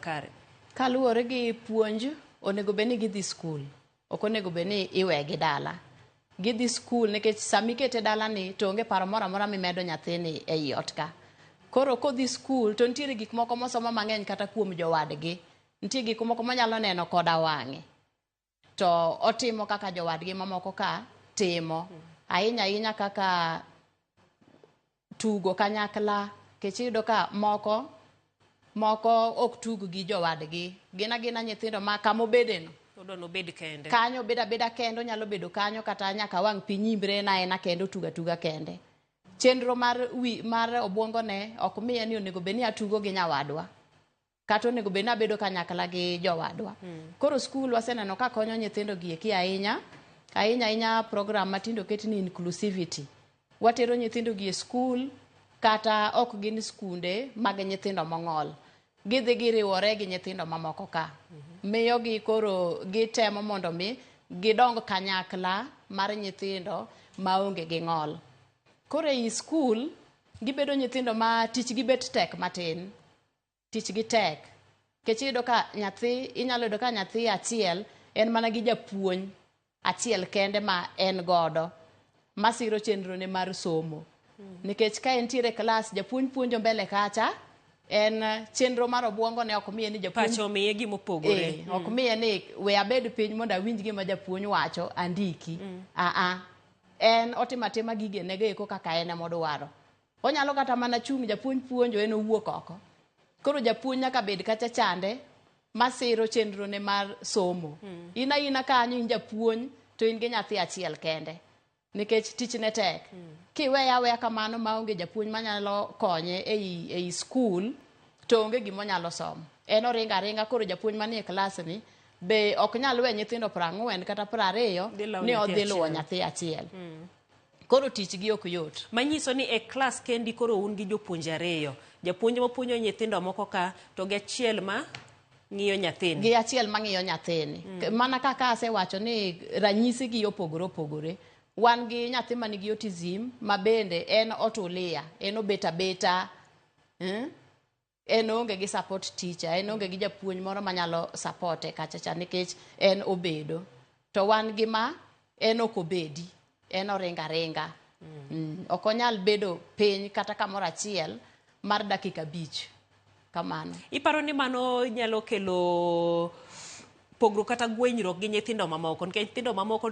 Makare. Kaluwore gi puonj, onego bed ni gidhi skul. Ok onego bed ni iwegi dala. Gidhi skul nikech sama ikete dala ni to onge paro moro amora mimedo nyathini ei ot ka. Koro kodhi skul to nitiere gik moko mosomo mang'eny kata kuom jowadgi. Nitie gik moko monyalo neno koda wang'e. To otimo kaka jowadgi mamoko ka timo. Ahinya ahinya kaka tugo kanyakla nikech iyudo ka moko moko ok tug gi jowadgi. Gin agina nyithindo ma kama obedeno. Odwa nobed kende. Kanyo obed abeda kende, onyalo bedo kanyo kata nyaka wang' piny imbre en aena kende, otugo atuga kende. Chenro mar wi mar obuongone ok miye ni onego bed ni atugo gi nyawadwa. Kata onego bed ni abedo kanyakla gi jowadwa. Koro skul waseneno ka konyo nyithindo gi eki ahinya. Ahinya ahinya program matinde oket ni inclusivity. Watero nyithindo gi e skul kata ok gin skunde mag nyithindo mong'ol. Gidhi giriwore gi nyithindo mamoko ka. Miyo gi koro gitemo mondo mi gidong kanyakla mar nyithindo maonge gi ng'ol. Koro ei skul gibedo nyithindo ma tich gi bet tek matin. Tich gi tek. Nikech iyudo ka nyathi, inyalo yudo ka nyathi achiel en mana gi japuonj achiel kende ma en godo masiro chenro ne mar somo. Nikech ka entiere e klas, japuonj puonjo mbele kacha, en chenro mar obuongo ne ok miye ni japuonj Pache omiye gima opogore. Ok miye ni we abed piny mondo awinj gima japuonj wacho, andiki. Aa, en otimo atima gigene go eko kaka en ema odwaro. Onyalo kata mana chung' japuonj puonjo en owuok oko. Koro japuonj nyaka bed kacha chande masiro chenro ne mar somo. In aina kanyo in japuonj to in gi nyathi achiel kende. Nikech tich ne tek. Kiweya aweya kamano maonge japuonj manyalo konye ei skul to onge gima onyalo somo. En oringo aringa koro japuonj manie klas ni be ok nyal we nyithindo 40 kata 20 ni odhi luwo nyathi achiel. Koro tich gi ok yot. Manyiso ni e klas kendi koro un gi jopuonje ariyo. Japuonj mapuonjo nyithindo moko ka to gi achiel ma ng'iyo nyathini. Gi achiel mang'iyo nyathini. Mana kaka asewacho ni ranyisi gi opogore opogore. Wan gi nyathi manigi autism ma bende en otulia, en obet abeta. En onge gi support teacher, en onge gi japuonj moro manyalo support e kacha cha nikech en obedo. To wan gi ma en ok obedi, en oringo aringa. Ok onyal bedo piny kata kamoro achiel mar dakika 5. Kamano. Iparo ni mano nyalo kelo pogruok kata gwenyruok gi nyithindo mamoko nikech nyithindo mamoko